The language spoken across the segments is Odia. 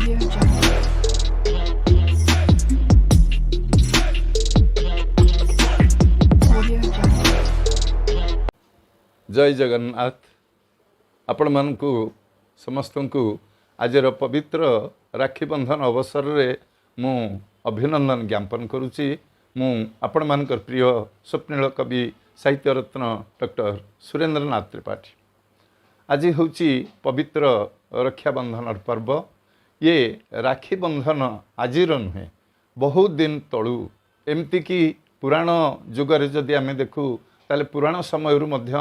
Audio Jungle. Audio Jungle. ଜୟ ଜଗନ୍ନାଥ। ଆପଣମାନଙ୍କୁ ସମସ୍ତଙ୍କୁ ଆଜିର ପବିତ୍ର ରାକ୍ଷୀ ବନ୍ଧନ ଅବସରରେ ମୁଁ ଅଭିନନ୍ଦନ ଜ୍ଞାପନ କରୁଛି। ମୁଁ ଆପଣମାନଙ୍କର ପ୍ରିୟ ସ୍ୱପ୍ନିଳ କବି ସାହିତ୍ୟରତ୍ନ ଡକ୍ଟର ସୁରେନ୍ଦ୍ରନାଥ ତ୍ରିପାଠୀ। ଆଜି ହେଉଛି ପବିତ୍ର ରକ୍ଷାବନ୍ଧନର ପର୍ବ। ଇଏ ରାକ୍ଷୀ ବନ୍ଧନ ଆଜିର ନୁହେଁ, ବହୁତ ଦିନ ତଳୁ, ଏମିତିକି ପୁରାଣ ଯୁଗରେ ଯଦି ଆମେ ଦେଖୁ, ତାହେଲେ ପୁରାଣ ସମୟରୁ ମଧ୍ୟ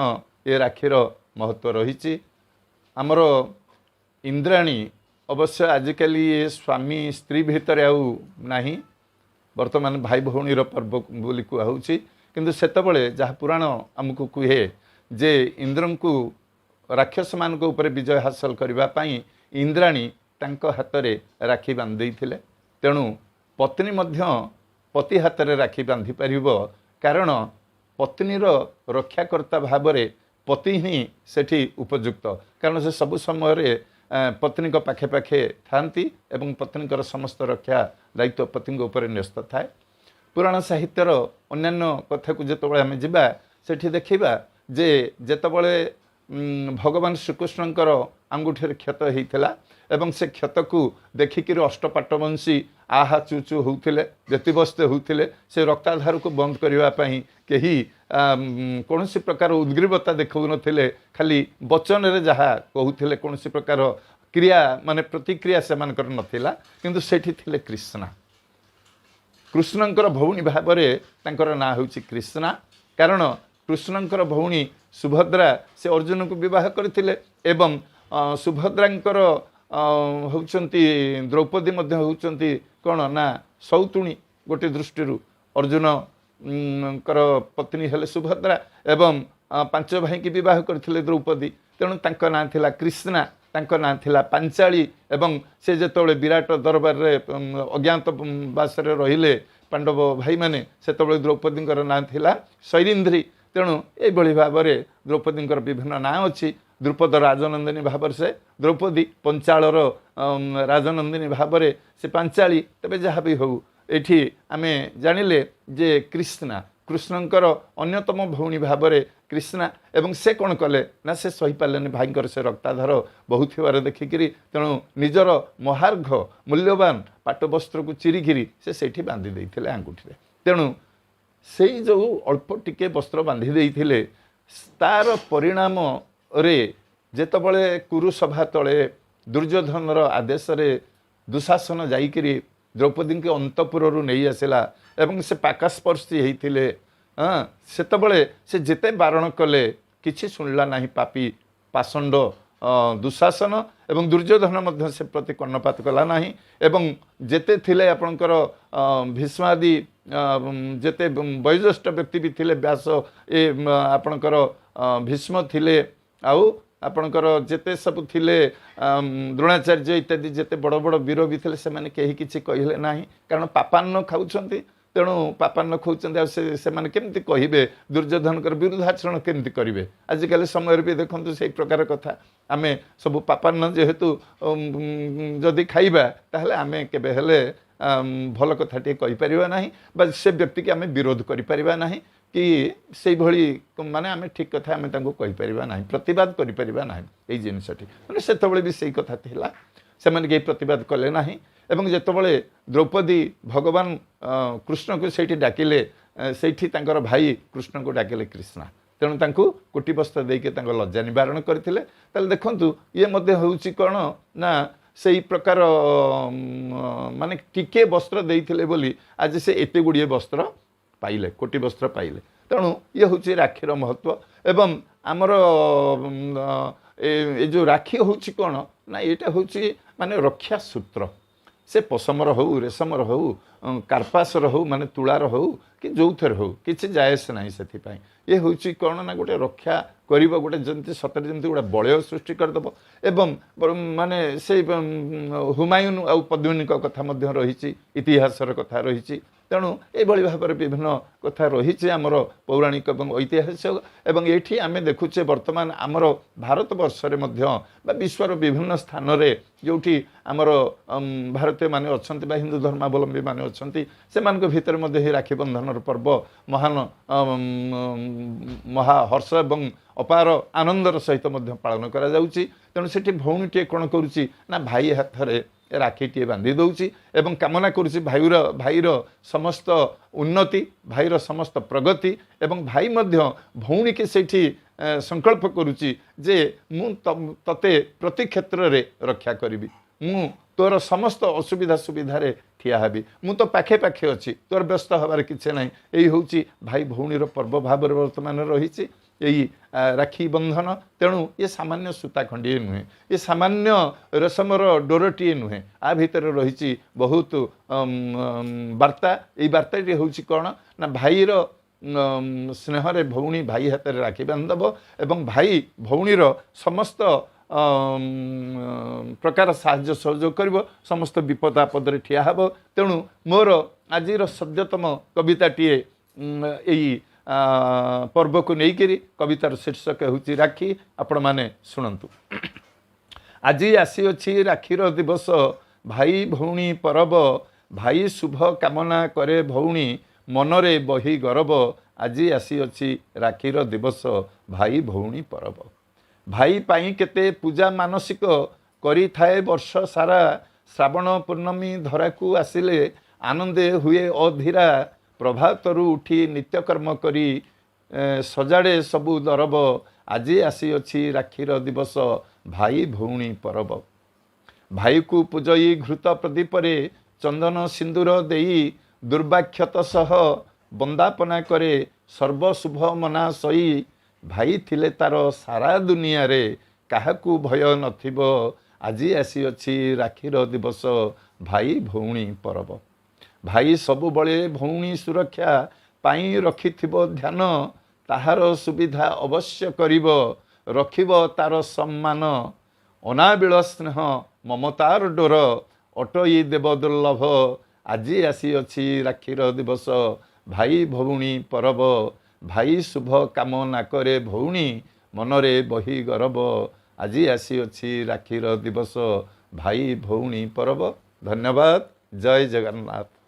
ଏ ରାକ୍ଷୀର ମହତ୍ତ୍ୱ ରହିଛି। ଆମର ଇନ୍ଦ୍ରାଣୀ, ଅବଶ୍ୟ ଆଜିକାଲି ଏ ସ୍ୱାମୀ ସ୍ତ୍ରୀ ଭିତରେ ଆଉ ନାହିଁ, ବର୍ତ୍ତମାନ ଭାଇ ଭଉଣୀର ପର୍ବ ବୋଲି କୁହାହେଉଛି। କିନ୍ତୁ ସେତେବେଳେ ଯାହା ପୁରାଣ ଆମକୁ କୁହେ ଯେ ଇନ୍ଦ୍ରଙ୍କୁ ରାକ୍ଷସମାନଙ୍କ ଉପରେ ବିଜୟ ହାସଲ କରିବା ପାଇଁ ଇନ୍ଦ୍ରାଣୀ ତାଙ୍କ ହାତରେ ରାକ୍ଷୀ ବାନ୍ଧି ଦେଇଥିଲେ। ତେଣୁ ପତ୍ନୀ ମଧ୍ୟ ପତି ହାତରେ ରାକ୍ଷୀ ବାନ୍ଧି ପାରିବ, କାରଣ ପତ୍ନୀର ରକ୍ଷାକର୍ତ୍ତା ଭାବରେ ପତି ହିଁ ସେଠି ଉପଯୁକ୍ତ, କାରଣ ସେ ସବୁ ସମୟରେ ପତ୍ନୀଙ୍କ ପାଖେ ପାଖେ ଥାନ୍ତି ଏବଂ ପତ୍ନୀଙ୍କର ସମସ୍ତ ରକ୍ଷା ଦାୟିତ୍ୱ ପତିଙ୍କ ଉପରେ ନ୍ୟସ୍ତ ଥାଏ। ପୁରାଣ ସାହିତ୍ୟର ଅନ୍ୟାନ୍ୟ କଥାକୁ ଯେତେବେଳେ ଆମେ ଯିବା, ସେଠି ଦେଖିବା ଯେ ଯେତେବେଳେ ଭଗବାନ ଶ୍ରୀକୃଷ୍ଣଙ୍କର ଆଙ୍ଗୁଠିରେ କ୍ଷତ ହେଇଥିଲା ଏବଂ ସେ କ୍ଷତକୁ ଦେଖିକିରି ଅଷ୍ଟପାଟବଂଶୀ ଆହା ଚୁ ଚୁ ହେଉଥିଲେ, ବ୍ୟତିବ୍ୟସ୍ତ ହେଉଥିଲେ, ସେ ରକ୍ତାଧାରକୁ ବନ୍ଦ କରିବା ପାଇଁ କେହି କୌଣସି ପ୍ରକାର ଉଦ୍ଗ୍ରୀବତା ଦେଖାଉନଥିଲେ। ଖାଲି ବଚନରେ ଯାହା କହୁଥିଲେ, କୌଣସି ପ୍ରକାର କ୍ରିୟା ମାନେ ପ୍ରତିକ୍ରିୟା ସେମାନଙ୍କର ନଥିଲା। କିନ୍ତୁ ସେଠି ଥିଲେ କୃଷ୍ଣା। କୃଷ୍ଣଙ୍କର ଭଉଣୀ ଭାବରେ ତାଙ୍କର ନାଁ ହେଉଛି କୃଷ୍ଣା, କାରଣ କୃଷ୍ଣଙ୍କର ଭଉଣୀ ସୁଭଦ୍ରା ସେ ଅର୍ଜୁନଙ୍କୁ ବିବାହ କରିଥିଲେ ଏବଂ ସୁଭଦ୍ରାଙ୍କର ହେଉଛନ୍ତି ଦ୍ରୌପଦୀ ମଧ୍ୟ ହେଉଛନ୍ତି କ'ଣ ନା ସଉତୁଣୀ ଗୋଟେ ଦୃଷ୍ଟିରୁ। ଅର୍ଜୁନଙ୍କର ପତ୍ନୀ ହେଲେ ସୁଭଦ୍ରା ଏବଂ ପାଞ୍ଚ ଭାଇକି ବିବାହ କରିଥିଲେ ଦ୍ରୌପଦୀ। ତେଣୁ ତାଙ୍କ ନାଁ ଥିଲା କୃଷ୍ଣା, ତାଙ୍କ ନାଁ ଥିଲା ପାଞ୍ଚାଳୀ। ଏବଂ ସେ ଯେତେବେଳେ ବିରାଟ ଦରବାରରେ ଅଜ୍ଞାତ ବାସରେ ରହିଲେ ପାଣ୍ଡବ ଭାଇମାନେ, ସେତେବେଳେ ଦ୍ରୌପଦୀଙ୍କର ନାଁ ଥିଲା ସୈରିନ୍ଧ୍ରୀ। ତେଣୁ ଏଇଭଳି ଭାବରେ ଦ୍ରୌପଦୀଙ୍କର ବିଭିନ୍ନ ନାଁ ଅଛି। ଦ୍ରୁପଦ ରାଜନନ୍ଦିନୀ ଭାବରେ ସେ ଦ୍ରୌପଦୀ, ପଞ୍ଚାଳର ରାଜନନ୍ଦିନୀ ଭାବରେ ସେ ପାଞ୍ଚାଳୀ। ତେବେ ଯାହା ବି ହେଉ, ଏଠି ଆମେ ଜାଣିଲେ ଯେ କୃଷ୍ଣା, କୃଷ୍ଣଙ୍କର ଅନ୍ୟତମ ଭଉଣୀ ଭାବରେ କୃଷ୍ଣା। ଏବଂ ସେ କ'ଣ କଲେ ନା ସେ ସହିପାରିଲେନି ଭାଇଙ୍କର ସେ ରକ୍ତାଧାର ବହୁଥିବାର ଦେଖିକିରି। ତେଣୁ ନିଜର ମହାର୍ଘ ମୂଲ୍ୟବାନ ପାଟବସ୍ତ୍ରକୁ ଚିରିକିରି ସେ ସେଇଠି ବାନ୍ଧି ଦେଇଥିଲେ ଆଙ୍ଗୁଠିରେ। ତେଣୁ ସେଇ ଯେଉଁ ଅଳ୍ପ ଟିକେ ବସ୍ତ୍ର ବାନ୍ଧି ଦେଇଥିଲେ, ତାର ପରିଣାମରେ ଯେତେବେଳେ କୁରୁସଭା ତଳେ ଦୁର୍ଯ୍ୟୋଧନର ଆଦେଶରେ ଦୁଶାସନ ଯାଇକିରି ଦ୍ରୌପଦୀଙ୍କୁ ଅନ୍ତପୁରରୁ ନେଇ ଆସିଲା ଏବଂ ସେ ପାକାସ୍ପର୍ଶୀ ହେଇଥିଲେ, ହଁ, ସେତେବେଳେ ସେ ଯେତେ ବାରଣ କଲେ କିଛି ଶୁଣିଲା ନାହିଁ ପାପୀ ପାଷଣ୍ଡ ଦୁଶାସନ ଏବଂ ଦୁର୍ଯ୍ୟୋଧନ ମଧ୍ୟ ସେ ପ୍ରତି କର୍ଣ୍ଣପାତ କଲା ନାହିଁ। ଏବଂ ଯେତେ ଥିଲେ ଆପଣଙ୍କର ଭୀଷ୍ମାଦି, ଯେତେ ବୟୋଜ୍ୟେଷ୍ଠ ବ୍ୟକ୍ତି ବି ଥିଲେ, ବ୍ୟାସ ଏ ଆପଣଙ୍କର ଭୀଷ୍ମ ଥିଲେ, ଆଉ ଆପଣଙ୍କର ଯେତେ ସବୁ ଥିଲେ ଦ୍ରୋଣାଚାର୍ଯ୍ୟ ଇତ୍ୟାଦି, ଯେତେ ବଡ଼ ବଡ଼ ବୀର ବି ଥିଲେ, ସେମାନେ କେହି କିଛି କହିଲେ ନାହିଁ, କାରଣ ପାପାନ୍ନ ଖାଉଛନ୍ତି। ତେଣୁ ପାପାନ୍ନ ଖାଉଛନ୍ତି, ଆଉ ସେମାନେ କେମିତି କହିବେ, ଦୁର୍ଯ୍ୟୋଧନଙ୍କର ବିରୁଦ୍ଧାଚରଣ କେମିତି କରିବେ? ଆଜିକାଲି ସମୟରେ ବି ଦେଖନ୍ତୁ ସେଇ ପ୍ରକାର କଥା। ଆମେ ସବୁ ପାପାନ୍ନ ଯେହେତୁ ଯଦି ଖାଇବା, ତାହେଲେ ଆମେ କେବେ ହେଲେ ଭଲ କଥା ଟିକେ କହିପାରିବା ନାହିଁ ବା ସେ ବ୍ୟକ୍ତିକି ଆମେ ବିରୋଧ କରିପାରିବା ନାହିଁ କି ସେଇଭଳି ମାନେ ଆମେ ଠିକ୍ କଥା ଆମେ ତାଙ୍କୁ କହିପାରିବା ନାହିଁ, ପ୍ରତିବାଦ କରିପାରିବା ନାହିଁ। ଏଇ ଜିନିଷଟି ମାନେ ସେତେବେଳେ ବି ସେଇ କଥା ଥିଲା, ସେମାନେ କେହି ପ୍ରତିବାଦ କଲେ ନାହିଁ। ଏବଂ ଯେତେବେଳେ ଦ୍ରୌପଦୀ ଭଗବାନ କୃଷ୍ଣକୁ ସେଇଠି ଡାକିଲେ, ସେଇଠି ତାଙ୍କର ଭାଇ କୃଷ୍ଣଙ୍କୁ ଡାକିଲେ କୃଷ୍ଣା। ତେଣୁ ତାଙ୍କୁ କୋଟି ବସ୍ତ୍ର ଦେଇକି ତାଙ୍କ ଲଜ୍ଜା ନିବାରଣ କରିଥିଲେ। ତାହେଲେ ଦେଖନ୍ତୁ, ଇଏ ମଧ୍ୟ ହେଉଛି କ'ଣ ନା ସେଇ ପ୍ରକାର ମାନେ ଟିକେ ବସ୍ତ୍ର ଦେଇଥିଲେ ବୋଲି ଆଜି ସେ ଏତେ ଗୁଡ଼ିଏ ବସ୍ତ୍ର ପାଇଲେ, କୋଟି ବସ୍ତ୍ର ପାଇଲେ। ତେଣୁ ଇଏ ହେଉଛି ରାକ୍ଷୀର ମହତ୍ତ୍ୱ। ଏବଂ ଆମର ଏ ଯେଉଁ ରାକ୍ଷୀ ହେଉଛି କ'ଣ ନା ଏଇଟା ହେଉଛି ମାନେ ରକ୍ଷା ସୂତ୍ର। ସେ ପଶମର ହଉ, ରେଶମର ହଉ, କାର୍ପାସର ହଉ, ମାନେ ତୁଳାର ହଉ କି ଯେଉଁଥିରେ ହଉ, କିଛି ଯାଏସ ନାହିଁ ସେଥିପାଇଁ। ଇଏ ହେଉଛି କ'ଣ ନା ଗୋଟେ ରକ୍ଷା କରିବ, ଗୋଟେ ଯେମିତି ସତରେ ଯେମିତି ଗୋଟେ ବଳୟ ସୃଷ୍ଟି କରିଦେବ। ଏବଂ ମାନେ ସେଇ ହୁମାୟୁନ ଆଉ ପଦ୍ମିନୀଙ୍କ କଥା ମଧ୍ୟ ରହିଛି, ଇତିହାସର କଥା ରହିଛି। ତେଣୁ ଏଇଭଳି ଭାବରେ ବିଭିନ୍ନ କଥା ରହିଛି ଆମର ପୌରାଣିକ ଏବଂ ଐତିହାସିକ। ଏବଂ ଏଇଠି ଆମେ ଦେଖୁଛେ ବର୍ତ୍ତମାନ ଆମର ଭାରତବର୍ଷରେ ମଧ୍ୟ ବା ବିଶ୍ୱର ବିଭିନ୍ନ ସ୍ଥାନରେ ଯେଉଁଠି ଆମର ଭାରତୀୟମାନେ ଅଛନ୍ତି ବା ହିନ୍ଦୁ ଧର୍ମାବଲମ୍ବୀମାନେ ଅଛନ୍ତି, ସେମାନଙ୍କ ଭିତରେ ମଧ୍ୟ ଏହି ରାକ୍ଷୀ ବନ୍ଧନର ପର୍ବ ମହାନ ମହା ହର୍ଷ ଏବଂ ଅପାର ଆନନ୍ଦର ସହିତ ମଧ୍ୟ ପାଳନ କରାଯାଉଛି। ତେଣୁ ସେଠି ଭଉଣୀଟିଏ କ'ଣ କରୁଛି ନା ଭାଇ ହାତରେ ରାକ୍ଷୀଟିଏ ବାନ୍ଧି ଦେଉଛି ଏବଂ କାମନା କରୁଛି ଭାଇର ସମସ୍ତ ଉନ୍ନତି, ଭାଇର ସମସ୍ତ ପ୍ରଗତି। ଏବଂ ଭାଇ ମଧ୍ୟ ଭଉଣୀକି ସେଇଠି ସଂକଳ୍ପ କରୁଛି ଯେ ମୁଁ ତତେ ପ୍ରତି କ୍ଷେତ୍ରରେ ରକ୍ଷା କରିବି, ମୁଁ ତୋର ସମସ୍ତ ଅସୁବିଧା ସୁବିଧାରେ ଠିଆ ହେବି, ମୁଁ ତ ପାଖେ ପାଖେ ଅଛି, ତୋର ବ୍ୟସ୍ତ ହେବାର କିଛି ନାହିଁ। ଏଇ ହେଉଛି ଭାଇ ଭଉଣୀର ପର୍ବ ଭାବରେ ବର୍ତ୍ତମାନ ରହିଛି ଏଇ ରାକ୍ଷୀ ବନ୍ଧନ। ତେଣୁ ଏ ସାମାନ୍ୟ ସୂତା ଖଣ୍ଡିଏ ନୁହେଁ, ଏ ସାମାନ୍ୟ ରେଶମର ଡୋରଟିଏ ନୁହେଁ, ଆ ଭିତରେ ରହିଛି ବହୁତ ବାର୍ତ୍ତା। ଏଇ ବାର୍ତ୍ତାଟି ହେଉଛି କ'ଣ ନା ଭାଇର ସ୍ନେହରେ ଭଉଣୀ ଭାଇ ହାତରେ ରାକ୍ଷୀ ବାନ୍ଧିଦେବ ଏବଂ ଭାଇ ଭଉଣୀର ସମସ୍ତ ପ୍ରକାର ସାହାଯ୍ୟ ସହଯୋଗ କରିବ, ସମସ୍ତ ବିପଦ ଆପଦରେ ଠିଆ ହେବ। ତେଣୁ ମୋର ଆଜିର ସଦ୍ୟତମ କବିତାଟିଏ ଏଇ ପର୍ବକୁ ନେଇକରି, କବିତାର ଶୀର୍ଷକ ହେଉଛି ରାକ୍ଷୀ। ଆପଣମାନେ ଶୁଣନ୍ତୁ। ଆଜି ଆସିଅଛି ରାକ୍ଷୀର ଦିବସ, ଭାଇ ଭଉଣୀ ପରବ। ଭାଇ ଶୁଭ କାମନା କରେ ଭଉଣୀ, ମନରେ ବହି ଗରବ। ଆଜି ଆସିଅଛି ରାକ୍ଷୀର ଦିବସ, ଭାଇ ଭଉଣୀ ପରବ। ଭାଇ ପାଇଁ କେତେ ପୂଜା ମାନସିକ କରିଥାଏ ବର୍ଷ ସାରା। ଶ୍ରାବଣ ପୂର୍ଣ୍ଣମୀ ଧରାକୁ ଆସିଲେ ଆନନ୍ଦେ ହୁଏ ଅଧୀରା। ପ୍ରଭାତରୁ ଉଠି ନିତ୍ୟକର୍ମ କରି ସଜାଡ଼େ ସବୁ ଦରବ। ଆଜି ଆସିଅଛି ରାକ୍ଷୀର ଦିବସ, ଭାଇ ଭଉଣୀ ପରବ। ଭାଇକୁ ପୂଜଇ ଘୃତ ପ୍ରଦୀପରେ ଚନ୍ଦନ ସିନ୍ଦୁର ଦେଇ, ଦୁର୍ବାକ୍ଷତ ସହ ବନ୍ଦାପନା କରେ ସର୍ବଶୁଭ ମନା ସଇ। ଭାଇ ଥିଲେ ତାର ସାରା ଦୁନିଆରେ କାହାକୁ ଭୟ ନଥିବ। ଆଜି ଆସିଅଛି ରାକ୍ଷୀର ଦିବସ, ଭାଇ ଭଉଣୀ ପରବ। ଭାଇ ସବୁବେଳେ ଭଉଣୀ ସୁରକ୍ଷା ପାଇଁ ରଖିଥିବ ଧ୍ୟାନ, ତାହାର ସୁବିଧା ଅବଶ୍ୟ କରିବ, ରଖିବ ତାର ସମ୍ମାନ। ଅନାବିଳ ସ୍ନେହ ମମତାର ଡୋର ଅଟଇ ଦେବ ଦୁର୍ଲଭ। ଆଜି ଆସିଅଛି ରାକ୍ଷୀର ଦିବସ, ଭାଇ ଭଉଣୀ ପରବ। ଭାଇ ଶୁଭ କାମନା କରେ ଭଉଣୀ, ମନରେ ବହି ଗରବ। ଆଜି ଆସିଅଛି ରାକ୍ଷୀର ଦିବସ, ଭାଇ ଭଉଣୀ ପରବ। ଧନ୍ୟବାଦ। ଜୟ ଜଗନ୍ନାଥ।